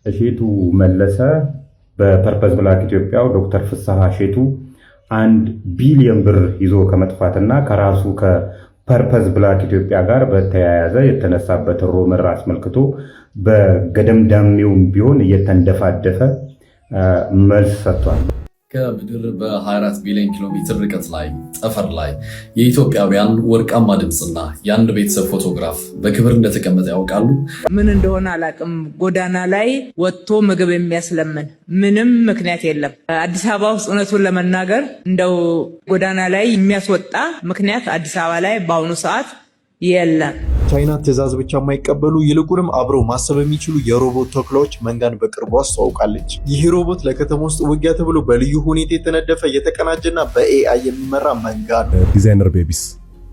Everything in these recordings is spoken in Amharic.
እሼቱ መለሰ በፐርፐዝ ብላክ ኢትዮጵያው ዶክተር ፍስሐ እሼቱ 1 ቢሊዮን ብር ይዞ ከመጥፋትና ከራሱ ከፐርፐዝ ብላክ ኢትዮጵያ ጋር በተያያዘ የተነሳበትን rumor አስመልክቶ በገደምዳሜውም ቢሆን እየተንደፋደፈ መልስ ሰጥቷል። ከምድር በ24 ቢሊዮን ኪሎ ሜትር ርቀት ላይ ጠፈር ላይ የኢትዮጵያውያን ወርቃማ ድምፅና የአንድ ቤተሰብ ፎቶግራፍ በክብር እንደተቀመጠ ያውቃሉ? ምን እንደሆነ አላውቅም። ጎዳና ላይ ወጥቶ ምግብ የሚያስለምን ምንም ምክንያት የለም። አዲስ አበባ ውስጥ እውነቱን ለመናገር እንደው ጎዳና ላይ የሚያስወጣ ምክንያት አዲስ አበባ ላይ በአሁኑ ሰዓት የለም። ቻይና ትዕዛዝ ብቻ የማይቀበሉ፣ ይልቁንም አብረው ማሰብ የሚችሉ የሮቦት ተኩላዎች መንጋን በቅርቡ አስተዋውቃለች። ይህ ሮቦት ለከተማ ውስጥ ውጊያ ተብሎ በልዩ ሁኔታ የተነደፈ፣ የተቀናጀና በ AI የሚመራ መንጋ ነው። Designer babies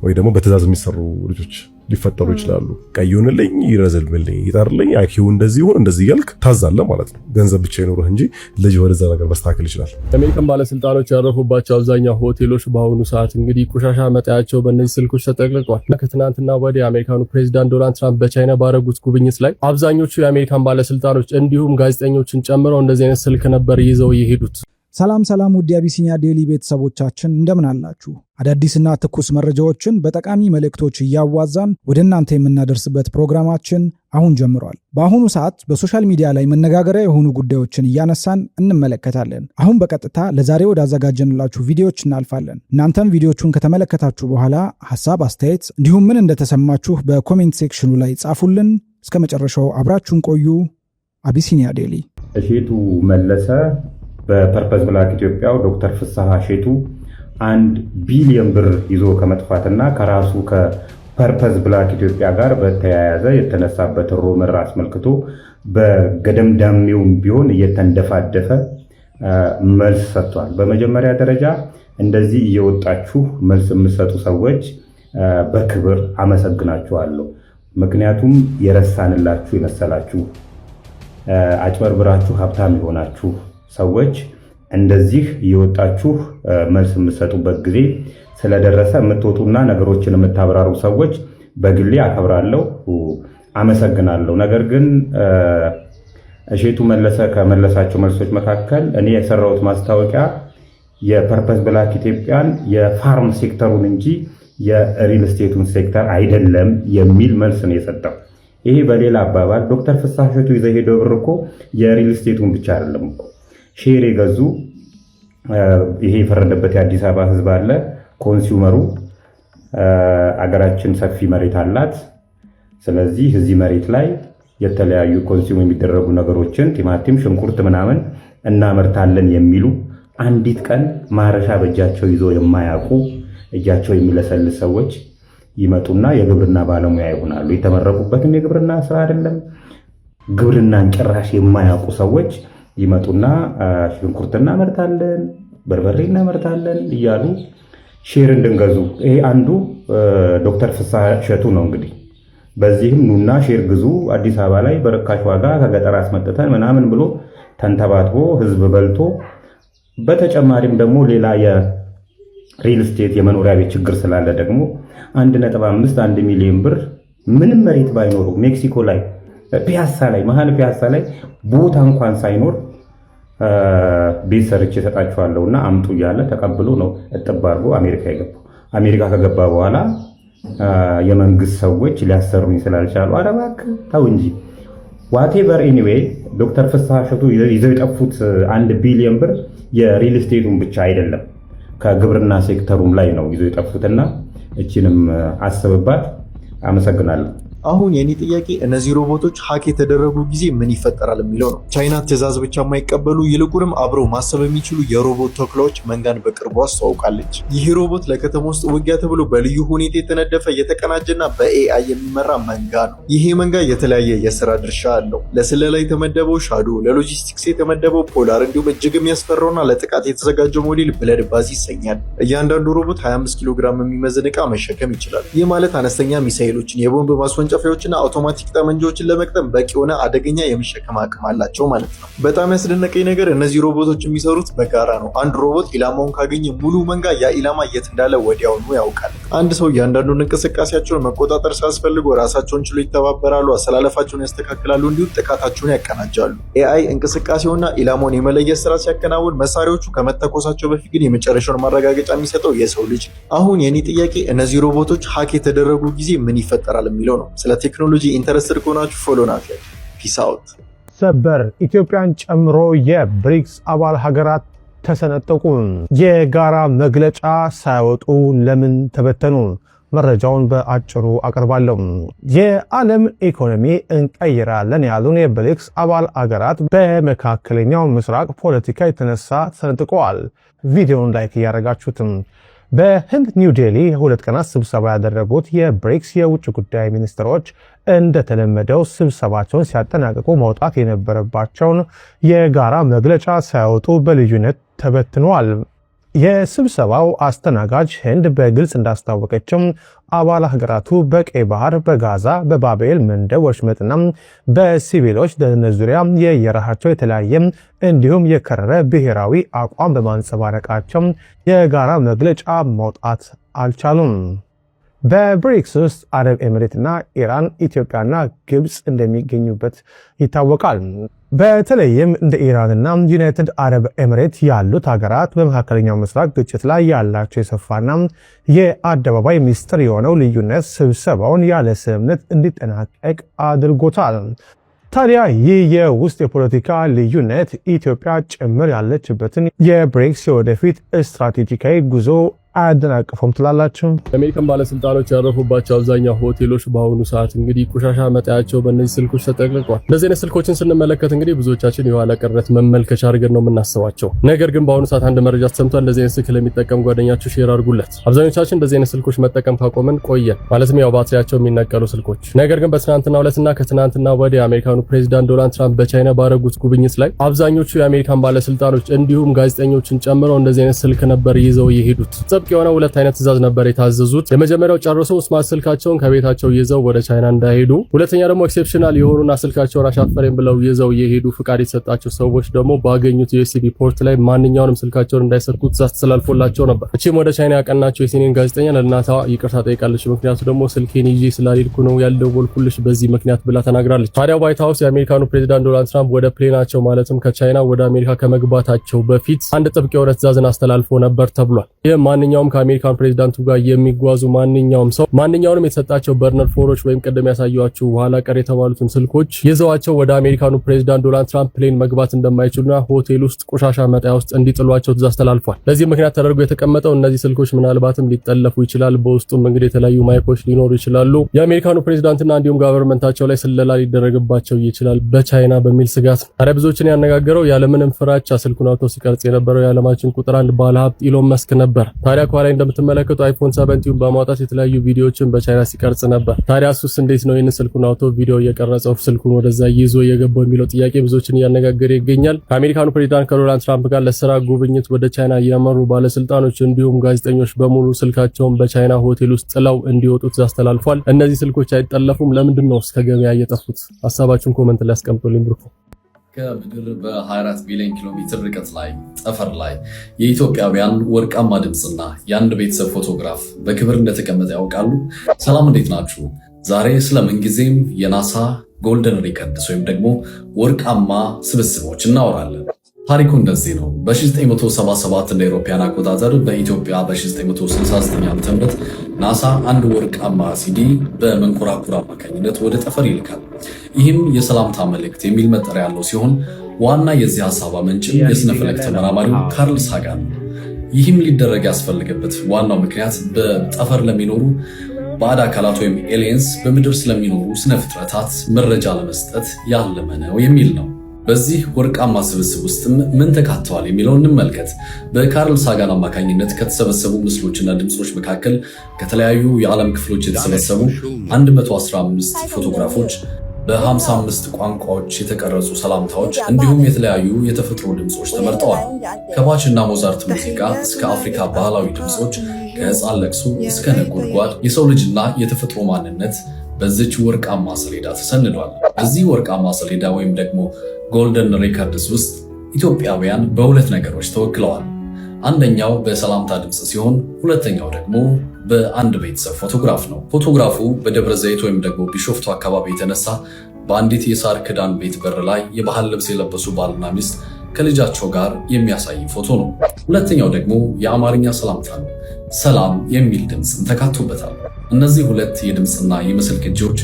ወይ ደግሞ በትዕዛዝ የሚሰሩ ልጆች ሊፈጠሩ ይችላሉ። ቀይ ይሁንልኝ፣ ይረዘልምልኝ፣ ይጠርልኝ፣ IQ እንደዚህ ይሁን እንደዚህ እያልክ ታዛለህ ማለት ነው። ገንዘብ ብቻ ይኖርህ እንጂ ልጅ ወደዛ ነገር መስተካከል ይችላል። የአሜሪካን ባለስልጣኖች ያረፉባቸው አብዛኛው ሆቴሎች በአሁኑ ሰዓት እንግዲህ ቆሻሻ መጣያቸው በእነዚህ ስልኮች ተጠቅልቋል። ከትናንትና ወዲያ የአሜሪካኑ ፕሬዚዳንት ዶናልድ ትራምፕ በቻይና ባደረጉት ጉብኝት ላይ አብዛኞቹ የአሜሪካን ባለስልጣኖች እንዲሁም ጋዜጠኞችን ጨምረው እንደዚህ አይነት ስልክ ነበር ይዘው የሄዱት። ሰላም ሰላም፣ ውድ የአቢሲኒያ ዴሊ ቤተሰቦቻችን፣ እንደምን አላችሁ? አዳዲስና ትኩስ መረጃዎችን በጠቃሚ መልእክቶች እያዋዛን ወደ እናንተ የምናደርስበት ፕሮግራማችን አሁን ጀምሯል። በአሁኑ ሰዓት በ social media ላይ መነጋገሪያ የሆኑ ጉዳዮችን እያነሳን እንመለከታለን። አሁን በቀጥታ ለዛሬ ወዳዘጋጀንላችሁ ቪዲዮዎች እናልፋለን። እናንተም ቪዲዮቹን ከተመለከታችሁ በኋላ ሀሳብ፣ አስተያየት እንዲሁም ምን እንደተሰማችሁ በ comment section ኑ ላይ ጻፉልን። እስከ መጨረሻው አብራችሁን ቆዩ። አቢሲኒያ ዴሊ። እሼቱ መለሰ በፐርፐዝ ብላክ ኢትዮጵያው ዶክተር ፍስሐ እሼቱ 1 ቢሊዮን ብር ይዞ ከመጥፋትና ከራሱ ከፐርፐዝ ብላክ ኢትዮጵያ ጋር በተያያዘ የተነሳበትን rumor አስመልክቶ በገደምዳሜውም ቢሆን እየተንደፋደፈ መልስ ሰጥቷል። በመጀመሪያ ደረጃ እንደዚህ እየወጣችሁ መልስ የምትሰጡ ሰዎች በክብር አመሰግናችኋለሁ። ምክንያቱም የረሳንላችሁ የመሰላችሁ፣ አጭበርብራችሁ ሀብታም የሆናችሁ ሰዎች እንደዚህ እየወጣችሁ መልስ የምትሰጡበት ጊዜ ስለደረሰ የምትወጡና ነገሮችን የምታብራሩ ሰዎች በግሌ አከብራለሁ፣ አመሰግናለሁ። ነገር ግን እሼቱ መለሰ ከመለሳቸው መልሶች መካከል እኔ የሰራሁት ማስታወቂያ የፐርፐስ ብላክ ኢትዮጵያን የ farm sector ኡን እንጂ የ real estate ኡን ሴክተር አይደለም የሚል መልስ ነው የሰጠው። ይሄ በሌላ አባባል ዶክተር ፍስሐ እሸቱ ይዘው የሄደው ብር እኮ የ real estate ኡን ብቻ አይደለም እኮ። Share የገዙ ይሄ የፈረደበት የአዲስ አበባ ህዝብ አለ። Consumer ኡ አገራችን ሰፊ መሬት አላት። ስለዚህ እዚህ መሬት ላይ የተለያዩ consume የሚደረጉ ነገሮችን ቲማቲም፣ ሽንኩርት ምናምን እናመርታለን የሚሉ፣ አንዲት ቀን ማረሻ በእጃቸው ይዞ የማያውቁ፣ እጃቸው የሚለሰልስ ሰዎች ይመጡና የግብርና ባለሙያ ይሆናሉ። የተመረቁበትም የግብርና ስራ አይደለም። ግብርናን ጭራሽ የማያውቁ ሰዎች ይመጡና ሽንኩርት እናመርታለን፣ በርበሬ እናመርታለን እያሉ share እንድንገዙ፣ ይሄ አንዱ ዶክተር ፍስሐ እሸቱ ነው እንግዲህ። በዚህም ኑና share ግዙ፣ አዲስ አበባ ላይ በርካሽ ዋጋ ከገጠር አስመጥተን ምናምን ብሎ ተንተባትቦ ህዝብ በልቶ፣ በተጨማሪም ደግሞ ሌላ የ real estate የመኖሪያ ቤት ችግር ስላለ ደግሞ 1.5 1 ሚሊዮን ብር ምንም መሬት ባይኖሩ፣ ሜክሲኮ ላይ ፒያሳ ላይ፣ መሀል ፒያሳ ላይ ቦታ እንኳን ሳይኖር ቤት ሰርቼ እሰጣችኋለሁ እና አምጡ እያለ ተቀብሎ ነው እጥብ አድርጎ አሜሪካ የገባው። አሜሪካ ከገባ በኋላ የመንግስት ሰዎች ሊያሰሩኝ ስላልቻሉ፣ ኧረ እባክህ ተው እንጂ። Whatever, anyway፣ ዶክተር ፍስሐ እሸቱ ይዘው የጠፉት 1 ቢሊዮን ብር የ real estate ኡን ብቻ አይደለም፣ ከግብርና ሴክተሩም ላይ ነው ይዘው የጠፉትና እችንም አስብባት። አመሰግናለሁ። አሁን የኔ ጥያቄ እነዚህ ሮቦቶች hack የተደረጉ ጊዜ ምን ይፈጠራል የሚለው ነው። ቻይና ትዕዛዝ ብቻ የማይቀበሉ፣ ይልቁንም አብረው ማሰብ የሚችሉ የሮቦት ተኩላዎች መንጋን በቅርቡ አስተዋውቃለች። ይህ ሮቦት ለከተማ ውስጥ ውጊያ ተብሎ በልዩ ሁኔታ የተነደፈ፣ የተቀናጀና በ AI የሚመራ መንጋ ነው። ይሄ መንጋ የተለያየ የስራ ድርሻ አለው። ለስለላ የተመደበው ሻዶ፣ ለሎጂስቲክስ የተመደበው ፖላር፣ እንዲሁም እጅግ የሚያስፈራውና ለጥቃት የተዘጋጀው ሞዴል ብለድ ባዝ ይሰኛል። እያንዳንዱ ሮቦት 25 ኪሎ ግራም የሚመዝን ዕቃ መሸከም ይችላል። ይህ ማለት አነስተኛ ሚሳይሎችን፣ የቦምብ ማስወንጫ ማስወንጨፊያዎችና አውቶማቲክ ጠመንጃዎችን ለመግጠም በቂ የሆነ አደገኛ የመሸከም አቅም አላቸው ማለት ነው። በጣም ያስደነቀኝ ነገር እነዚህ ሮቦቶች የሚሰሩት በጋራ ነው። አንድ ሮቦት ኢላማውን ካገኘ ሙሉ መንጋ ያ ኢላማ የት እንዳለ ወዲያውኑ ያውቃል። አንድ ሰው እያንዳንዱን እንቅስቃሴያቸውን መቆጣጠር ሳያስፈልገው ራሳቸውን ችሎ ይተባበራሉ፣ አሰላለፋቸውን ያስተካክላሉ፣ እንዲሁም ጥቃታቸውን ያቀናጃሉ። AI እንቅስቃሴውና ኢላማውን የመለየት ስራ ሲያከናውን፣ መሳሪያዎቹ ከመተኮሳቸው በፊት ግን የመጨረሻውን ማረጋገጫ የሚሰጠው የሰው ልጅ። አሁን የኔ ጥያቄ እነዚህ ሮቦቶች hack የተደረጉ ጊዜ ምን ይፈጠራል የሚለው ነው። ስለ ቴክኖሎጂ interested ከሆናችሁ follow ናት። Peace out። ሰበር! ኢትዮጵያን ጨምሮ የብሪክስ አባል ሀገራት ተሰነጠቁ። የጋራ መግለጫ ሳያወጡ ለምን ተበተኑ? መረጃውን በአጭሩ አቀርባለሁ። የዓለም ኢኮኖሚ እንቀይራለን ያሉን የብሪክስ አባል አገራት በመካከለኛው ምስራቅ ፖለቲካ የተነሳ ተሰንጥቀዋል። ቪዲዮውን like እያደረጋችሁትም። በህንድ ኒው ዴሊ የ2 ቀናት ስብሰባ ያደረጉት የብሪክስ የውጭ ጉዳይ ሚኒስትሮች እንደተለመደው ስብሰባቸውን ሲያጠናቅቁ መውጣት የነበረባቸውን የጋራ መግለጫ ሳያወጡ በልዩነት ተበትነዋል። የስብሰባው አስተናጋጅ ህንድ በግልጽ እንዳስታወቀችው አባል ሀገራቱ በቀይ ባህር፣ በጋዛ፣ በባብኤል መንደብ ወሽመጥና በሲቪሎች ደህንነት ዙሪያ የየራሳቸው የተለያየ እንዲሁም የከረረ ብሔራዊ አቋም በማንጸባረቃቸው የጋራ መግለጫ ማውጣት አልቻሉም። በብሪክስ ውስጥ አረብ ኤምሬትና ኢራን፣ ኢትዮጵያና ግብፅ እንደሚገኙበት ይታወቃል። በተለይም እንደ ኢራንና ዩናይትድ አረብ ኤምሬት ያሉት ሀገራት በመካከለኛው ምስራቅ ግጭት ላይ ያላቸው የሰፋና የአደባባይ ሚስጥር የሆነው ልዩነት ስብሰባውን ያለ ስምምነት እንዲጠናቀቅ አድርጎታል። ታዲያ ይህ የውስጥ የፖለቲካ ልዩነት ኢትዮጵያ ጭምር ያለችበትን የብሪክስ የወደፊት ስትራቴጂካዊ ጉዞ አያደናቅፈውም ትላላችሁ? የአሜሪካን ባለስልጣኖች ያረፉባቸው አብዛኛው ሆቴሎች በአሁኑ ሰዓት እንግዲህ ቆሻሻ መጣያቸው በእነዚህ ስልኮች ተጠቅልቋል። እንደዚህ አይነት ስልኮችን ስንመለከት እንግዲህ ብዙዎቻችን የኋላ ቀርነት መመልከቻ አድርገን ነው የምናስባቸው። ነገር ግን በአሁኑ ሰዓት አንድ መረጃ ተሰምቷል። እንደዚህ አይነት ስልክ ለሚጠቀም ጓደኛችሁ share አድርጉለት። አብዛኞቻችን እንደዚህ አይነት ስልኮች መጠቀም ካቆምን ቆየን፣ ማለትም ያው ባትሪያቸው የሚነቀሉ ስልኮች። ነገር ግን በትናንትናው ዕለትና ከትናንትና ወዲያ የአሜሪካኑ ፕሬዚዳንት ዶናልድ ትራምፕ በቻይና ባደረጉት ጉብኝት ላይ አብዛኞቹ የአሜሪካን ባለስልጣኖች እንዲሁም ጋዜጠኞችን ጨምረው እንደዚህ አይነት ስልክ ነበር ይዘው የሄዱት። ጥብቅ የሆነ ሁለት አይነት ትዕዛዝ ነበር የታዘዙት። የመጀመሪያው ጨርሶ smart ስልካቸውን ከቤታቸው ይዘው ወደ ቻይና እንዳይሄዱ፣ ሁለተኛ ደግሞ exceptional የሆኑና ስልካቸውን አሻፈረኝ ብለው ይዘው የሄዱ ፍቃድ የተሰጣቸው ሰዎች ደግሞ ባገኙት USB port ላይ ማንኛውንም ስልካቸውን እንዳይሰኩ ትዕዛዝ ተላልፎላቸው ነበር። እቺም ወደ ቻይና ያቀናቸው የሲኤንኤን ጋዜጠኛ ለእናቷ ይቅርታ ጠይቃለች። ምክንያቱ ደግሞ ስልኬን ይዤ ስላልሄድኩ ነው ያልደወልኩልሽ በዚህ ምክንያት ብላ ተናግራለች። ታዲያ ዋይት ሀውስ የአሜሪካኑ ፕሬዚዳንት ዶናልድ ትራምፕ ወደ plane ኣቸው ማለትም ከቻይና ወደ አሜሪካ ከመግባታቸው በፊት አንድ ጥብቅ የሆነ ትዕዛዝን አስተላልፎ ነበር ተብሏል። ይህ ማንኛውም ከአሜሪካን ፕሬዚዳንቱ ጋር የሚጓዙ ማንኛውም ሰው ማንኛውንም የተሰጣቸው burner phone ኦች ወይም ቅድም ያሳየኋችሁ ኋላ ቀር የተባሉትን ስልኮች ይዘዋቸው ወደ አሜሪካኑ ፕሬዚዳንት ዶናልድ ትራምፕ plane መግባት እንደማይችሉና ሆቴል ውስጥ ቆሻሻ መጣያ ውስጥ እንዲጥሏቸው ትዕዛዝ ተላልፏል። ለዚህ ምክንያት ተደርጎ የተቀመጠው እነዚህ ስልኮች ምናልባትም ሊጠለፉ ይችላል፣ በውስጡም እንግዲህ የተለያዩ mic ኦች ሊኖሩ ይችላሉ፣ የአሜሪካኑ ፕሬዚዳንትና እንዲሁም government ኣቸው ላይ ስለላ ሊደረግባቸው ይችላል በቻይና በሚል ስጋት ነው። ታዲያ ብዙዎችን ያነጋገረው ያለምንም ፍራቻ ስልኩን አውጥቶ ሲቀርጽ የነበረው የዓለማችን ቁጥር አንድ ባለሀብት ኢሎን መስክ ነበር። ታዲያ ከኋላ እንደምትመለከቱ iPhone 17 በማውጣት የተለያዩ ቪዲዮዎችን በቻይና ሲቀርጽ ነበር። ታዲያ እሱስ እንዴት ነው ይህንን ስልኩን አውጥቶ ቪዲዮ እየቀረጸው ስልኩን ወደዛ ይዞ እየገባው የሚለው ጥያቄ ብዙዎችን እያነጋገረ ይገኛል። ከአሜሪካኑ ፕሬዚዳንት ከዶናልድ ትራምፕ ጋር ለስራ ጉብኝት ወደ ቻይና ያመሩ ባለስልጣኖች እንዲሁም ጋዜጠኞች በሙሉ ስልካቸውን በቻይና ሆቴል ውስጥ ጥለው እንዲወጡ ትዕዛዝ ተላልፏል። እነዚህ ስልኮች አይጠለፉም? ለምንድን ነው እስከ ገበያ እየጠፉት? ሀሳባችሁን comment ላይ አስቀምጡልኝ። ብሩክ። ከምድር በ24 ቢሊዮን ኪሎ ሜትር ርቀት ላይ ጠፈር ላይ የኢትዮጵያውያን ወርቃማ ድምፅና የአንድ ቤተሰብ ፎቶግራፍ በክብር እንደተቀመጠ ያውቃሉ? ሰላም፣ እንዴት ናችሁ? ዛሬ ስለ ምንጊዜም የናሳ golden records ወይም ደግሞ ወርቃማ ስብስቦች እናወራለን። ታሪኩ እንደዚህ ነው። በ1977 እንደ አውሮፓውያን አቆጣጠር በኢትዮጵያ በ1969 ዓ.ም ናሳ አንድ ወርቃማ ሲዲ በመንኮራኩር አማካኝነት ወደ ጠፈር ይልካል። ይህም የሰላምታ መልእክት የሚል መጠሪያ ያለው ሲሆን ዋና የዚህ ሀሳብ አመንጭም የስነ ፈለክ ተመራማሪው ካርል ሳጋን ነው። ይህም ሊደረግ ያስፈለገበት ዋናው ምክንያት በጠፈር ለሚኖሩ ባዕድ አካላት ወይም aliens በምድር ስለሚኖሩ ስነ ፍጥረታት መረጃ ለመስጠት ያለመ ነው የሚል ነው። በዚህ ወርቃማ ስብስብ ውስጥም ምን ተካተዋል የሚለውን እንመልከት። በካርል ሳጋን አማካኝነት ከተሰበሰቡ ምስሎችና ድምፆች መካከል ከተለያዩ የዓለም ክፍሎች የተሰበሰቡ 115 ፎቶግራፎች፣ በ55 ቋንቋዎች የተቀረጹ ሰላምታዎች እንዲሁም የተለያዩ የተፈጥሮ ድምፆች ተመርጠዋል። ከባች እና ሞዛርት ሙዚቃ እስከ አፍሪካ ባህላዊ ድምፆች፣ ከህፃን ለቅሶ እስከ ነጎድጓድ የሰው ልጅና የተፈጥሮ ማንነት በዚች ወርቃማ ሰሌዳ ተሰንዷል። በዚህ ወርቃማ ሰሌዳ ወይም ደግሞ golden records ውስጥ ኢትዮጵያውያን በሁለት ነገሮች ተወክለዋል። አንደኛው በሰላምታ ድምፅ ሲሆን ሁለተኛው ደግሞ በአንድ ቤተሰብ ፎቶግራፍ ነው። ፎቶግራፉ በደብረ ዘይት ወይም ደግሞ ቢሾፍቱ አካባቢ የተነሳ፣ በአንዲት የሳር ክዳን ቤት በር ላይ የባህል ልብስ የለበሱ ባልና ሚስት ከልጃቸው ጋር የሚያሳይ ፎቶ ነው። ሁለተኛው ደግሞ የአማርኛ ሰላምታ ነው። ሰላም የሚል ድምፅም ተካቶበታል። እነዚህ ሁለት የድምፅና የምስል ቅጂዎች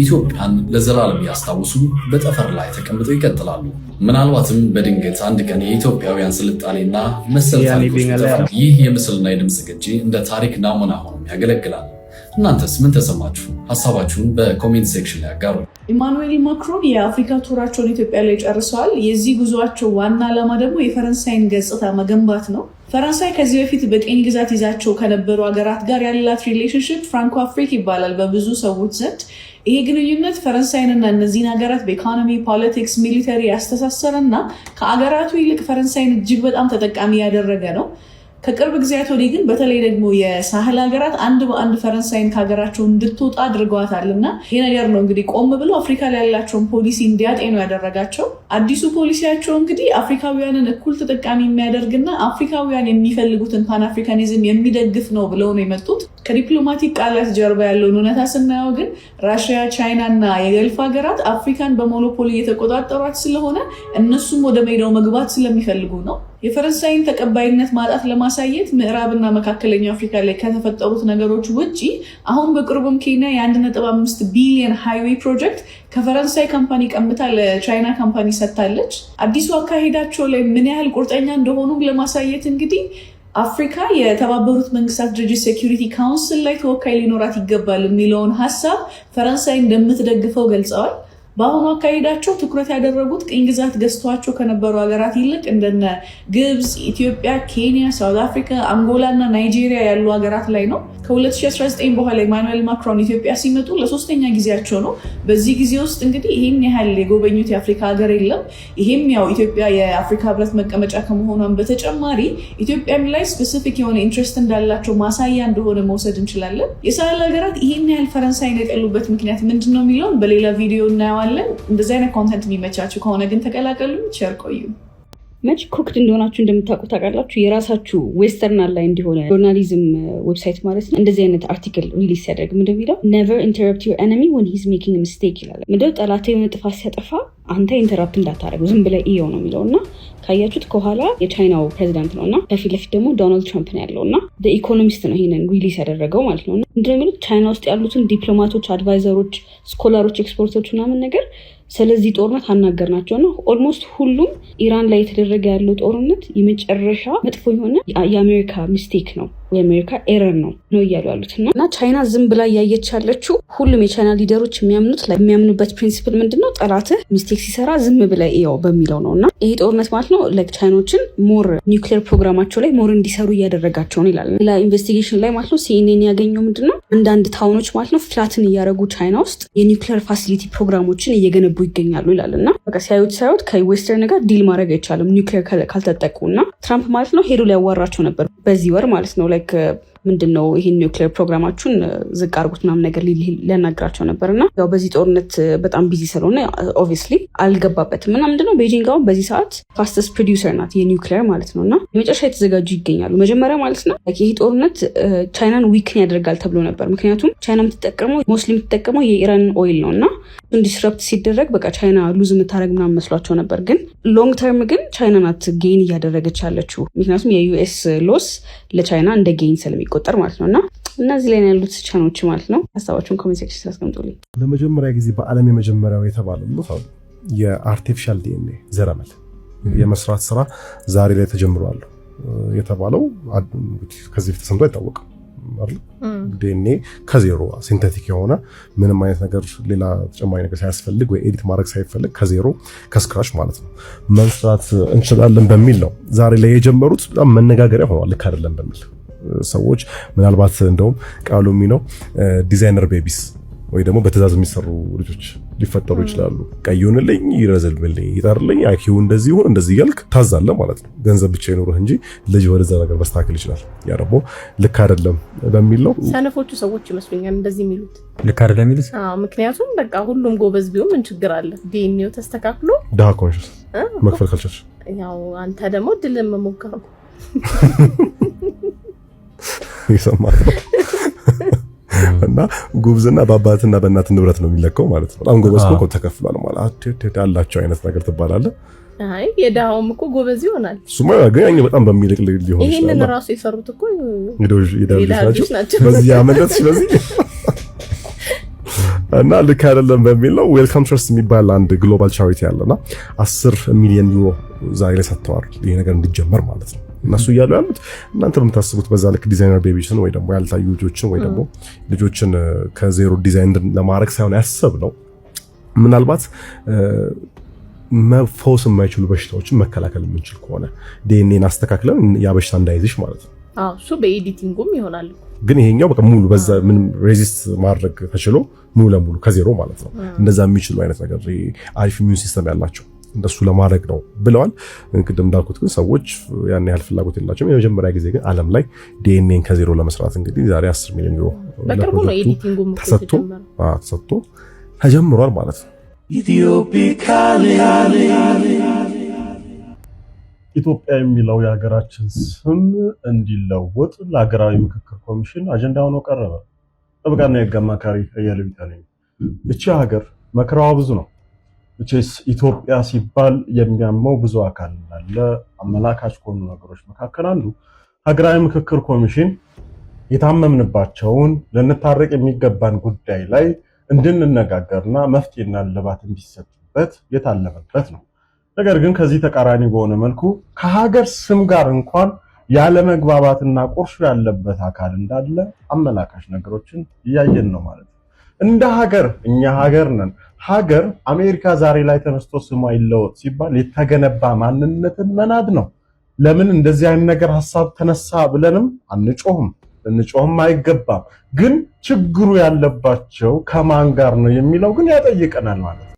ኢትዮጵያን ለዘላለም ያስታውሱ በጠፈር ላይ ተቀምጠው ይቀጥላሉ። ምናልባትም በድንገት አንድ ቀን የኢትዮጵያውያን ስልጣኔና መሰል ታሪኮች ቢጠፉ ይህ የምስልና የድምፅ ቅጂ እንደ ታሪክ ናሙና ሆኖም ያገለግላል። እናንተስ ምን ተሰማችሁ? ሀሳባችሁን በ comment section ላይ አጋሩ። ኢማኑኤል ማክሮን የአፍሪካ tour ኣቸውን ኢትዮጵያ ላይ ጨርሰዋል። የዚህ ጉዟቸው ዋና ዓላማ ደግሞ የፈረንሳይን ገጽታ መገንባት ነው። ፈረንሳይ ከዚህ በፊት በቅኝ ግዛት ይዛቸው ከነበሩ ሀገራት ጋር ያላት relationship Françafrique ይባላል በብዙ ሰዎች ዘንድ። ይሄ ግንኙነት ፈረንሳይንና እነዚህን ሀገራት በኢኮኖሚ፣ politics፣ military ያስተሳሰረና ከአገራቱ ይልቅ ፈረንሳይን እጅግ በጣም ተጠቃሚ ያደረገ ነው። ከቅርብ ጊዜያት ወዲህ ግን በተለይ ደግሞ የሳህል ሀገራት አንድ በአንድ ፈረንሳይን ከሀገራቸው እንድትወጣ አድርገዋታል እና ይህ ነገር ነው እንግዲህ ቆም ብሎ አፍሪካ ላይ ያላቸውን ፖሊሲ እንዲያጤኑ ያደረጋቸው። አዲሱ ፖሊሲያቸው እንግዲህ አፍሪካውያንን እኩል ተጠቃሚ የሚያደርግና አፍሪካውያን የሚፈልጉትን ፓን አፍሪካኒዝም የሚደግፍ ነው ብለው ነው የመጡት። ከ diplomatic ቃላት ጀርባ ያለውን እውነታ ስናየው ግን ራሽያ፣ ቻይና እና የገልፍ ሀገራት አፍሪካን በ monopoly እየተቆጣጠሯት ስለሆነ እነሱም ወደ ሜዳው መግባት ስለሚፈልጉ ነው። የፈረንሳይን ተቀባይነት ማጣት ለማሳየት ምዕራብና መካከለኛው አፍሪካ ላይ ከተፈጠሩት ነገሮች ውጪ አሁን በቅርቡም ኬንያ የ1.5 ቢሊዮን highway project ከፈረንሳይ company ቀምታ ለቻይና company ሰጥታለች። አዲሱ አካሄዳቸው ላይ ምን ያህል ቁርጠኛ እንደሆኑም ለማሳየት እንግዲህ አፍሪካ የተባበሩት መንግስታት ድርጅት Security Council ላይ ተወካይ ሊኖራት ይገባል የሚለውን ሀሳብ ፈረንሳይ እንደምትደግፈው ገልጸዋል። በአሁኑ አካሄዳቸው ትኩረት ያደረጉት ቅኝ ግዛት ገዝተዋቸው ከነበሩ ሀገራት ይልቅ እንደነ ግብፅ፣ ኢትዮጵያ፣ ኬንያ፣ South Africa፣ አንጎላ እና ናይጄሪያ ያሉ ሀገራት ላይ ነው። ከ2019 በኋላ ኢማኑኤል ማክሮን ኢትዮጵያ ሲመጡ ለሶስተኛ ጊዜያቸው ነው። በዚህ ጊዜ ውስጥ እንግዲህ ይህን ያህል የጎበኙት የአፍሪካ ሀገር የለም። ይሄም ያው ኢትዮጵያ የአፍሪካ ህብረት መቀመጫ ከመሆኗን በተጨማሪ ኢትዮጵያም ላይ specific የሆነ interest እንዳላቸው ማሳያ እንደሆነ መውሰድ እንችላለን። የሳህል ሀገራት ይህን ያህል ፈረንሳይን የጠሉበት ምክንያት ምንድን ነው የሚለውን በሌላ ቪዲዮ እናየዋለን። እንደዚህ አይነት content የሚመቻችሁ ከሆነ ግን ተቀላቀሉ። ቸር ቆዩ። መች cooked እንደሆናችሁ እንደምታውቁ ታውቃላችሁ። የራሳችሁ western aligned የሆነ journalism website ማለት ነው እንደዚህ አይነት article release ሲያደርግ ምንድን የሚለው? "Never interrupt your enemy when he's making mistake" ይላል። ምንድነው? ጠላት የሆነ ጥፋት ሲያጠፋ አንተ interrupt እንዳታደርገው፣ ዝም ብለህ እየው ነው የሚለው። እና ካያችሁት ከኋላ የቻይናው ፕሬዚዳንት ነው እና ከፊት ለፊት ደግሞ ዶናልድ ትራምፕ ነው ያለው እና Economist ነው ይሄንን release ያደረገው ማለት ነው። ምንድነው የሚሉት? ቻይና ውስጥ ያሉትን ዲፕሎማቶች፣ advisor ኦች፣ scholar ኦች፣ expert ኦች ምናምን ነገር ስለዚህ ጦርነት አናገርናቸው እና almost ሁሉም ኢራን ላይ የተደረገ ያለው ጦርነት የመጨረሻ መጥፎ የሆነ የአሜሪካ mistake ነው፣ የአሜሪካ error ነው ነው እያሉ ያሉት። እና ቻይና ዝም ብላ እያየች ያለችው፣ ሁሉም የቻይና leader ኦች የሚያምኑበት principle ምንድን ነው? ጠላትህ mistake ሲሰራ ዝም ብለህ እየው በሚለው ነው። እና ይሄ ጦርነት ማለት ነው like ቻይኖችን more nuclear ፕሮግራማቸው ላይ more እንዲሰሩ እያደረጋቸው ነው ይላል። ሌላ investigation ላይ ማለት ነው ሲኤንኤን ያገኘው ምንድን ነው? አንዳንድ town ኦች ማለት ነው flatten እያደረጉ ቻይና ውስጥ የ nuclear facility ፕሮግራሞችን እየገነቡ ይገኛሉ ይላል። እና በቃ ሲያዩት ሲያዩት ከ western ጋር deal ማድረግ አይቻልም ኒውክሊየር ካልተጠቁ። እና ትራምፕ ማለት ነው ሄዶ ሊያዋራቸው ነበር በዚህ ወር ማለት ነው፣ like ምንድን ነው ይህን ኒውክሊየር ፕሮግራማችሁን ዝቅ አድርጉት ምናምን ነገር ሊያናግራቸው ነበር። እና ያው በዚህ ጦርነት በጣም busy ስለሆነ obviously አልገባበትም። እና ምንድነው፣ ቤጂንግ አሁን በዚህ ሰዓት fastest producer ናት የኒውክሊየር ማለት ነው እና የመጨረሻ የተዘጋጁ ይገኛሉ። መጀመሪያ ማለት ነው ይህ ጦርነት ቻይናን weaken ያደርጋል ተብሎ ነበር። ምክንያቱም ቻይና የምትጠቀመው፣ mostly የምትጠቀመው የኢራን oil ነው እና disrupt ሲደረግ በቃ ቻይና lose የምታደረግ ምናምን መስሏቸው ነበር። ግን long term ግን ቻይና ናት gain እያደረገች ያለችው፣ ምክንያቱም የ US loss ለቻይና እንደ gain ስለሚቆጠር ማለት ነው። እና እነዚህ ላይ ያሉት ቻኖች ማለት ነው። ሀሳባችሁን comment section ስላስቀምጡልኝ። ለመጀመሪያ ጊዜ በዓለም የመጀመሪያው የተባለለት አሉ የ artificial DNA ዘረመል የመስራት ስራ ዛሬ ላይ ተጀምሯል የተባለው ከዚህ በፊት ተሰምቶ አይታወቅም። DNA ከዜሮ synthetic የሆነ፣ ምንም አይነት ነገር ሌላ ተጨማሪ ነገር ሳያስፈልግ ወይ edit ማድረግ ሳይፈልግ ከዜሮ ከ scratch ማለት ነው መስራት እንችላለን በሚል ነው ዛሬ ላይ የጀመሩት። በጣም መነጋገሪያ ሆኗል። ልክ አይደለም በሚል ሰዎች ምናልባት እንደውም ቃሉ የሚለው designer babies ወይ ደግሞ በትዕዛዝ የሚሰሩ ልጆች ሊፈጠሩ ይችላሉ። ቀይሁንልኝ፣ ይረዝምልኝ፣ ይጠርልኝ፣ IQ እንደዚህ ይሁን እንደዚህ እያልክ ታዛለህ ማለት ነው። ገንዘብ ብቻ ይኖርህ እንጂ ልጅ ወደዛ ነገር መስተካከል ይችላል። ያ ደግሞ ልክ አይደለም በሚል ነው። ሰነፎቹ ሰዎች ይመስሉኛል እንደዚህ የሚሉት። ልክ አይደለም የሚሉት። አዎ፣ ምክንያቱም በቃ ሁሉም ጎበዝ ቢሆን ምን ችግር አለ? ዲኤንኤው ተስተካክሎ ድሃ ከሆንሽስ መክፈል ካልቻልሽ? ያው አንተ ደግሞ እድልን መሞከር ነው። የሰማት ነው። እና ጉብዝና በአባትና በእናት ንብረት ነው የሚለካው ማለት ነው። በጣም ጎበዝ እኮ ተከፍሏል ማለት አላቸው አይነት ነገር ትባላለህ። አይ፣ የድሃውም እኮ ጎበዝ ይሆናል። እሱማ ግን ያኛው በጣም በሚልቅ ሊሆን ይሄንን ይችላል። ራሱ የሰሩት እኮ የድሃ ልጆች ልጆች ናቸው። ናቸው። በዚህ ያመለጥሽ በዚህ እና ልክ አይደለም በሚል ነው። Wellcome Trust የሚባል አንድ global charity አለና 10 ሚሊዮን ዩሮ ዛሬ ላይ ሰጥተዋል፣ ይሄ ነገር እንዲጀመር ማለት ነው። እነሱ እያሉ ያሉት እናንተ በምታስቡት በዛ ልክ designer babies ን ወይ ደግሞ ያልታዩ ልጆችን ወይ ደግሞ ልጆችን ከዜሮ ዲዛይን ለማድረግ ሳይሆን ያሰብነው ምናልባት መፈወስ የማይችሉ በሽታዎችን መከላከል የምንችል ከሆነ ዲኤንኤን አስተካክለን ያ በሽታ እንዳይዝሽ ማለት ነው። አዎ፣ እሱ በ editing ኡም ይሆናል። ግን ይሄኛው በቃ ሙሉ በዛ ምንም resist ማድረግ ተችሎ ሙሉ ለሙሉ ከዜሮ ማለት ነው። እንደዛ የሚችሉ አይነት ነገር፣ አሪፍ immune system ያላቸው እንደሱ ለማድረግ ነው ብለዋል። ቅድም እንዳልኩት ግን ሰዎች ያን ያህል ፍላጎት የላቸውም። የመጀመሪያ ጊዜ ግን ዓለም ላይ ዲኤንኤን ከዜሮ ለመስራት እንግዲህ ዛሬ 10 ሚሊዮን ዩሮ በቅርቡ ነው ለፕሮጀክቱ editing ኡም እኮ ተሰጥቶ የተጀመረው። አዎ፣ ተሰጥቶ ተጀምሯል ማለት ነው። ኢትዮፒካሊ። ኢትዮጵያ የሚለው የሀገራችን ስም እንዲለወጥ ለሀገራዊ ምክክር ኮሚሽን አጀንዳ ሆኖ ቀረበ። ጠበቃና የህግ አማካሪ አያሌው ቢታ ነኝ። እቺ ሀገር መከራዋ ብዙ ነው። መቼስ ኢትዮጵያ ሲባል የሚያመው ብዙ አካል እንዳለ አመላካች ከሆኑ ነገሮች መካከል አንዱ ሀገራዊ ምክክር ኮሚሽን የታመምንባቸውን ልንታረቅ የሚገባን ጉዳይ ላይ እንድንነጋገርና መፍትሄና እልባት እንዲሰጥበት የታለመበት ነው። ነገር ግን ከዚህ ተቃራኒ በሆነ መልኩ ከሀገር ስም ጋር እንኳን ያለመግባባትና ቁርሾ ያለበት አካል እንዳለ አመላካች ነገሮችን እያየን ነው ማለት ነው። እንደ ሀገር እኛ ሀገር ነን። ሀገር አሜሪካ ዛሬ ላይ ተነስቶ ስሟ ይለወጥ ሲባል የተገነባ ማንነትን መናድ ነው። ለምን እንደዚህ አይነት ነገር ሀሳብ ተነሳ ብለንም አንጮህም፣ ልንጮህም አይገባም። ግን ችግሩ ያለባቸው ከማን ጋር ነው የሚለው ግን ያጠይቀናል ማለት ነው።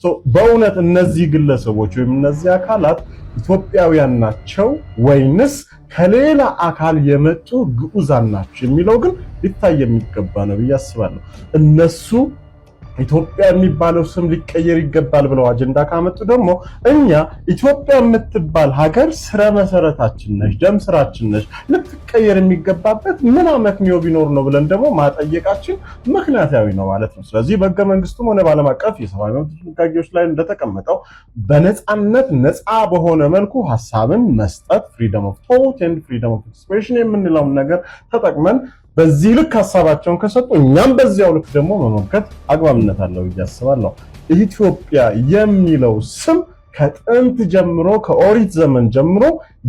So በእውነት እነዚህ ግለሰቦች ወይም እነዚህ አካላት ኢትዮጵያውያን ናቸው ወይንስ ከሌላ አካል የመጡ ግዑዛን ናቸው የሚለው ግን ሊታይ የሚገባ ነው ብዬ አስባለሁ። እነሱ ኢትዮጵያ የሚባለው ስም ሊቀየር ይገባል ብለው አጀንዳ ካመጡ ደግሞ እኛ ኢትዮጵያ የምትባል ሀገር ስረ መሰረታችን ነች፣ ደም ስራችን ነች፣ ልትቀየር የሚገባበት ምን አመክንዮ ቢኖር ነው ብለን ደግሞ ማጠየቃችን ምክንያታዊ ነው ማለት ነው። ስለዚህ በህገ መንግስቱም ሆነ በዓለም አቀፍ የሰብአዊ መብት ድንጋጌዎች ላይ እንደተቀመጠው በነፃነት ነፃ በሆነ መልኩ ሀሳብን መስጠት፣ freedom of thought and freedom of expression የምንለውን ነገር ተጠቅመን በዚህ ልክ ሀሳባቸውን ከሰጡ እኛም በዚያው ልክ ደግሞ መመልከት አግባብነት አለው ብዬ አስባለሁ። ኢትዮጵያ የሚለው ስም ከጥንት ጀምሮ፣ ከኦሪት ዘመን ጀምሮ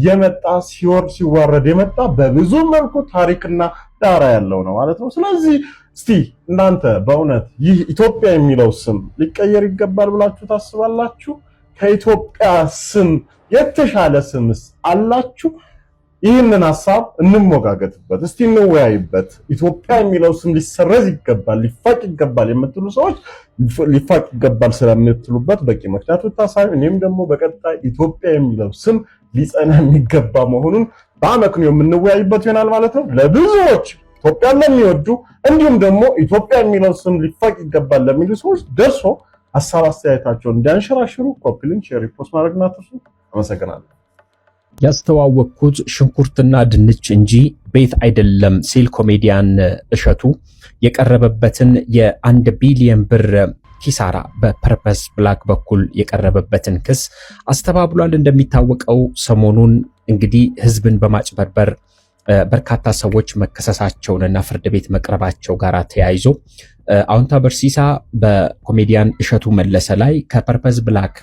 የመጣ፣ ሲወርድ ሲዋረድ የመጣ፣ በብዙ መልኩ ታሪክና ዳራ ያለው ነው ማለት ነው። ስለዚህ እስቲ እናንተ በእውነት ይህ ኢትዮጵያ የሚለው ስም ሊቀየር ይገባል ብላችሁ ታስባላችሁ? ከኢትዮጵያ ስም የተሻለ ስምስ አላችሁ? ይህንን ሀሳብ እንሞጋገትበት፣ እስቲ እንወያይበት። ኢትዮጵያ የሚለው ስም ሊሰረዝ ይገባል፣ ሊፋቅ ይገባል የምትሉ ሰዎች ሊፋቅ ይገባል ስለምትሉበት በቂ ምክንያት ብታሳዩ፣ እኔም ደግሞ በቀጣይ ኢትዮጵያ የሚለው ስም ሊጸና የሚገባ መሆኑን በአመክንዮ የምንወያይበት ይሆናል ማለት ነው። ለብዙዎች ኢትዮጵያን ለሚወዱ እንዲሁም ደግሞ ኢትዮጵያ የሚለው ስም ሊፋቅ ይገባል ለሚሉ ሰዎች ደርሶ ሀሳብ አስተያየታቸውን እንዲያንሸራሽሩ copy link፣ share፣ repost ማድረግ አትርሱ። አመሰግናለሁ። ያስተዋወቅኩት ሽንኩርትና ድንች እንጂ ቤት አይደለም ሲል ኮሜዲያን እሸቱ የቀረበበትን የ1 ቢሊየን ብር ኪሳራ በ Purpose Black በኩል የቀረበበትን ክስ አስተባብሏል። እንደሚታወቀው ሰሞኑን እንግዲህ ህዝብን በማጭበርበር በርካታ ሰዎች መከሰሳቸውንና ፍርድ ቤት መቅረባቸው ጋር ተያይዞ አዎንታ በርሲሳ በኮሜዲያን እሸቱ መለሰ ላይ ከ Purpose Black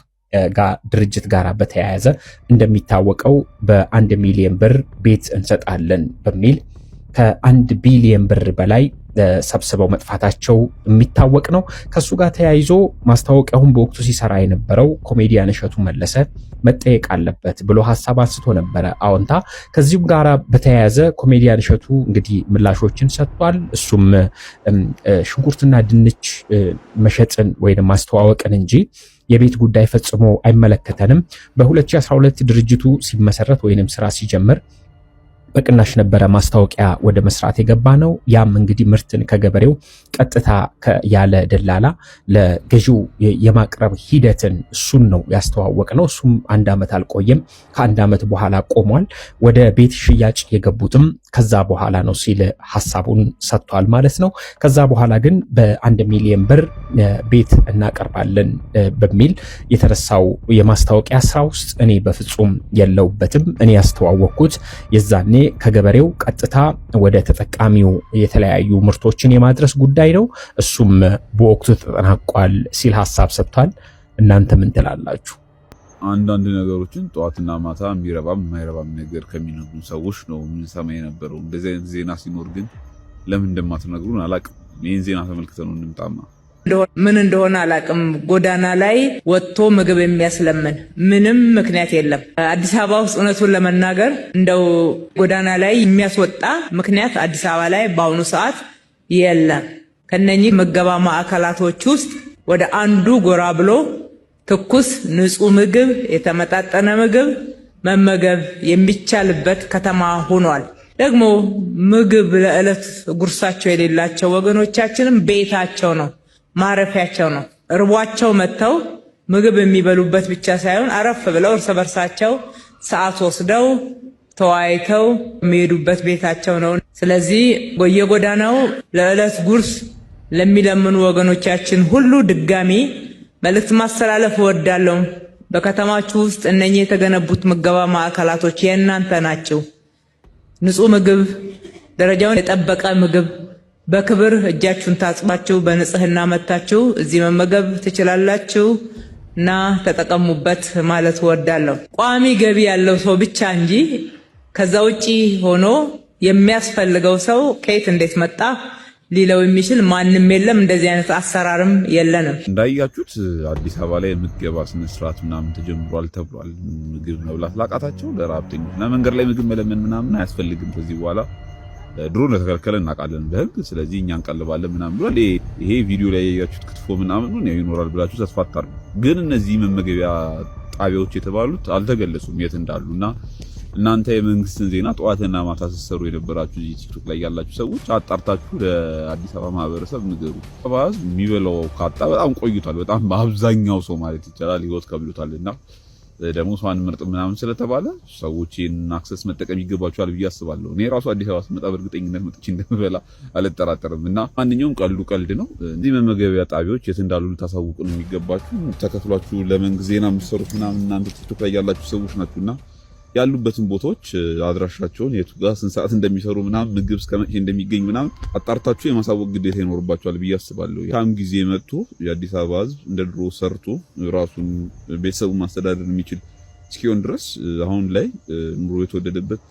ድርጅት ጋር በተያያዘ እንደሚታወቀው በ1 ሚሊዮን ብር ቤት እንሰጣለን በሚል ከ1 ቢሊዮን ብር በላይ ሰብስበው መጥፋታቸው የሚታወቅ ነው። ከሱ ጋር ተያይዞ ማስታወቂያውን በወቅቱ ሲሰራ የነበረው ኮሜዲያን እሸቱ መለሰ መጠየቅ አለበት ብሎ ሀሳብ አንስቶ ነበረ አዎንታ። ከዚሁም ጋር በተያያዘ ኮሜዲያን እሸቱ እንግዲህ ምላሾችን ሰጥቷል። እሱም ሽንኩርትና ድንች መሸጥን ወይም ማስተዋወቅን እንጂ የቤት ጉዳይ ፈጽሞ አይመለከተንም። በ2012 ድርጅቱ ሲመሰረት ወይንም ስራ ሲጀምር በቅናሽ ነበረ ማስታወቂያ ወደ መስራት የገባ ነው። ያም እንግዲህ ምርትን ከገበሬው ቀጥታ ያለ ደላላ ለገዢው የማቅረብ ሂደትን እሱን ነው ያስተዋወቅ ነው። እሱም አንድ ዓመት አልቆየም፣ ከአንድ ዓመት በኋላ ቆሟል። ወደ ቤት ሽያጭ የገቡትም ከዛ በኋላ ነው ሲል ሀሳቡን ሰጥቷል ማለት ነው። ከዛ በኋላ ግን በ1 ሚሊዮን ብር ቤት እናቀርባለን በሚል የተነሳው የማስታወቂያ ስራ ውስጥ እኔ በፍጹም የለሁበትም። እኔ ያስተዋወቅኩት የዛኔ ከገበሬው ቀጥታ ወደ ተጠቃሚው የተለያዩ ምርቶችን የማድረስ ጉዳይ ነው። እሱም በወቅቱ ተጠናቋል ሲል ሀሳብ ሰጥቷል። እናንተ ምን ትላላችሁ? አንዳንድ ነገሮችን ጠዋትና ማታ የሚረባም የማይረባም ነገር ከሚነግሩን ሰዎች ነው የምንሰማ የነበረው። እንደዚህ አይነት ዜና ሲኖር ግን ለምን እንደማትነግሩን አላቅም። ይህን ዜና ተመልክተን ነው እንምጣማ። ምን እንደሆነ አላቅም። ጎዳና ላይ ወጥቶ ምግብ የሚያስለምን ምንም ምክንያት የለም። አዲስ አበባ ውስጥ እውነቱን ለመናገር እንደው ጎዳና ላይ የሚያስወጣ ምክንያት አዲስ አበባ ላይ በአሁኑ ሰዓት የለም። ከነኚህ ምገባ ማዕከላቶች ውስጥ ወደ አንዱ ጎራ ብሎ ትኩስ ንጹህ ምግብ፣ የተመጣጠነ ምግብ መመገብ የሚቻልበት ከተማ ሆኗል። ደግሞ ምግብ ለዕለት ጉርሳቸው የሌላቸው ወገኖቻችንም ቤታቸው ነው፣ ማረፊያቸው ነው። እርቧቸው መጥተው ምግብ የሚበሉበት ብቻ ሳይሆን አረፍ ብለው እርስ በርሳቸው ሰዓት ወስደው ተወያይተው የሚሄዱበት ቤታቸው ነው። ስለዚህ በየጎዳናው ለዕለት ጉርስ ለሚለምኑ ወገኖቻችን ሁሉ ድጋሚ መልእክት ማስተላለፍ እወዳለሁ። በከተማችሁ ውስጥ እነኚህ የተገነቡት ምገባ ማዕከላቶች የእናንተ ናቸው። ንጹህ ምግብ፣ ደረጃውን የጠበቀ ምግብ በክብር እጃችሁን ታጥባችሁ በንጽህና መጥታችሁ እዚህ መመገብ ትችላላችሁ እና ተጠቀሙበት ማለት እወዳለሁ። ቋሚ ገቢ ያለው ሰው ብቻ እንጂ ከዛ ውጪ ሆኖ የሚያስፈልገው ሰው ከየት እንዴት መጣ ሊለው የሚችል ማንም የለም። እንደዚህ አይነት አሰራርም የለንም። እንዳያችሁት አዲስ አበባ ላይ የምገባ ስነስርዓት ምናምን ተጀምሯል ተብሏል። ምግብ መብላት ላቃታቸው ለረሀብተኞች እና መንገድ ላይ ምግብ መለመን ምናምን አያስፈልግም ከዚህ በኋላ፣ ድሮ እንደተከለከለ እናውቃለን በህግ። ስለዚህ እኛ እንቀልባለን ምናምን ብሏል። ይሄ ቪዲዮ ላይ ያያችሁት ክትፎ ምናምን ያው ይኖራል ብላችሁ ተስፋ አታርጉ። ግን እነዚህ መመገቢያ ጣቢያዎች የተባሉት አልተገለጹም የት እንዳሉ። እና እናንተ የመንግስትን ዜና ጠዋትና ማታ ስትሰሩ የነበራችሁ ቲክቶክ ላይ ያላችሁ ሰዎች አጣርታችሁ ለአዲስ አበባ ማህበረሰብ ንገሩ። ህዝብ የሚበላው ካጣ በጣም ቆይቷል። በጣም በአብዛኛው ሰው ማለት ይቻላል ህይወት ከብዶታል። እና ደግሞ ሰው አንመርጥ ምናምን ስለተባለ ሰዎች ይህንን access መጠቀም ይገባቸዋል ብዬ አስባለሁ። እኔ ራሱ አዲስ አበባ ስመጣ በእርግጠኝነት መጥቼ እንደምበላ አልጠራጠርም። እና ማንኛውም ቀልዱ ቀልድ ነው። እዚህ መመገቢያ ጣቢያዎች የት እንዳሉ ልታሳውቁ ነው የሚገባችሁ። ተከፍሏችሁ ለመንግስት ዜና የምትሰሩት ምናምን እናንተ ቲክቶክ ላይ ያላችሁ ሰዎች ናችሁና ያሉበትን ቦታዎች፣ አድራሻቸውን፣ የቱ ጋር ስንት ሰዓት እንደሚሰሩ ምናምን፣ ምግብ እስከ መቼ እንደሚገኝ ምናምን አጣርታችሁ የማሳወቅ ግዴታ ይኖርባችኋል ብዬ አስባለሁ። ካም ጊዜ መጥቶ የአዲስ አበባ ሕዝብ እንደ ድሮ ሰርቶ ራሱን ቤተሰቡን ማስተዳደር የሚችል እስኪሆን ድረስ፣ አሁን ላይ ኑሮ የተወደደበት፣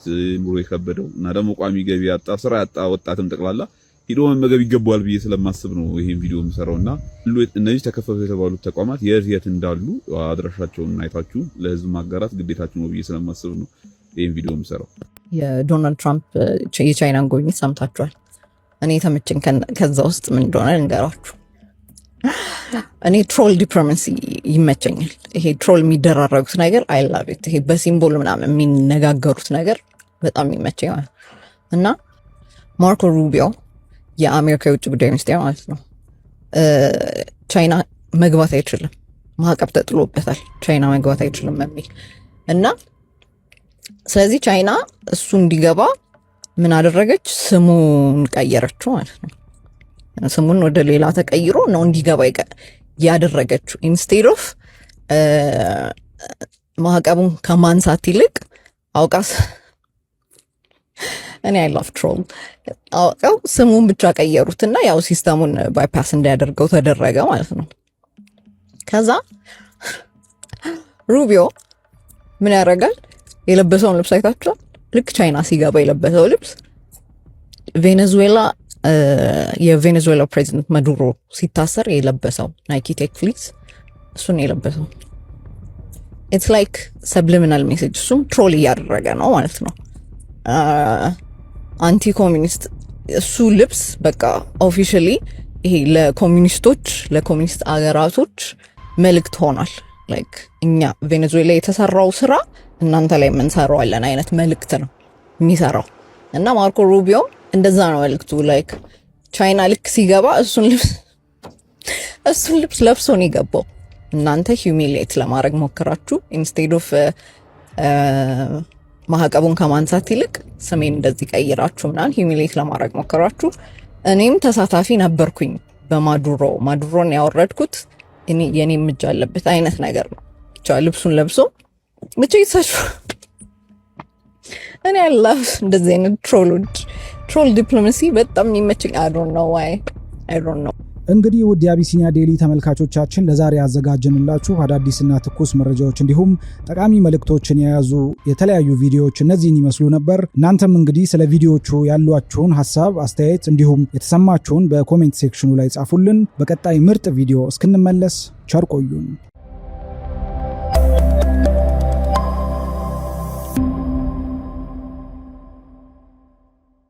ኑሮ የከበደው እና ደግሞ ቋሚ ገቢ ያጣ፣ ስራ ያጣ ወጣትም ጠቅላላ ሂዶ መመገብ ይገባዋል ብዬ ስለማስብ ነው ይሄን ቪዲዮ የምሰራው። እና እነዚህ ተከፈቱ የተባሉት ተቋማት የት የት እንዳሉ አድራሻቸውን አይታችሁ ለህዝብ ማጋራት ግዴታችሁ ነው ብዬ ስለማስብ ነው ይሄን ቪዲዮ የምሰራው። የዶናልድ ትራምፕ የቻይናን ጉብኝት ሰምታችኋል። እኔ የተመቸኝ ከዛ ውስጥ ምን እንደሆነ ልንገራችሁ። እኔ troll diplomacy ይመቸኛል። ይሄ troll የሚደራረጉት ነገር I love it። ይሄ በ symbol ምናምን የሚነጋገሩት ነገር በጣም ይመቸኛል ማለት እና ማርኮ ሩቢዮ የአሜሪካ የውጭ ጉዳይ ሚኒስቴር ማለት ነው፣ ቻይና መግባት አይችልም፣ ማዕቀብ ተጥሎበታል፣ ቻይና መግባት አይችልም የሚል። እና ስለዚህ ቻይና እሱ እንዲገባ ምን አደረገች? ስሙን ቀየረችው ማለት ነው። ስሙን ወደ ሌላ ተቀይሮ ነው እንዲገባ ያደረገችው። Instead of ማዕቀቡን ከማንሳት ይልቅ አውቃስ፣ እኔ I love troll፣ አውቀው ስሙን ብቻ ቀየሩትና ያው system ኡን bypass እንዲያደርገው ተደረገ ማለት ነው። ከዛ ሩቢዮ ምን ያደርጋል? የለበሰውን ልብስ አይታችኋል? ልክ ቻይና ሲገባ የለበሰው ልብስ ቬኔዙዌላ የቬኔዙዌላ ፕሬዚደንት ማዱሮ ሲታሰር የለበሰው Nike Tech Fleece እሱን የለበሰው። It's like subliminal message። እሱም troll እያደረገ ነው ማለት ነው። Anti communist እሱ ልብስ በቃ officially ይሄ ለኮሚኒስቶች፣ ለኮሚኒስት አገራቶች መልእክት ሆኗል። Like እኛ ቬኔዙዌላ የተሰራው ስራ እናንተ ላይ የምንሰራዋለን አይነት መልእክት ነው የሚሰራው። እና ማርኮ ሩቢዮም እንደዛ ነው መልእክቱ። Like ቻይና ልክ ሲገባ እሱን ልብስ ለብሶ ነው የገባው። እናንተ humiliate ለማድረግ ሞክራችሁ instead of ማዕቀቡን ከማንሳት ይልቅ ስሜን እንደዚህ ቀይራችሁ ምናምን humiliate ለማድረግ ሞክራችሁ፣ እኔም ተሳታፊ ነበርኩኝ በማዱሮ፣ ማዱሮን ያወረድኩት የኔም እጅ አለበት አይነት ነገር ነው። ብቻ ልብሱን ለብሶ ብቻ የተሳችሁ። እኔ I love እንደዚህ አይነት troll ኦች፣ troll diplomacy በጣም የሚመቸኝ። I don't know why, I don't know። እንግዲህ ውድ የአቢሲኒያ ዴሊ ተመልካቾቻችን፣ ለዛሬ ያዘጋጀንላችሁ አዳዲስና ትኩስ መረጃዎች እንዲሁም ጠቃሚ መልእክቶችን የያዙ የተለያዩ ቪዲዮዎች እነዚህን ይመስሉ ነበር። እናንተም እንግዲህ ስለ ቪዲዮዎቹ ያሏችሁን ሀሳብ፣ አስተያየት እንዲሁም የተሰማችሁን በ comment section ኑ ላይ ጻፉልን። በቀጣይ ምርጥ ቪዲዮ እስክንመለስ ቸር ቆዩን።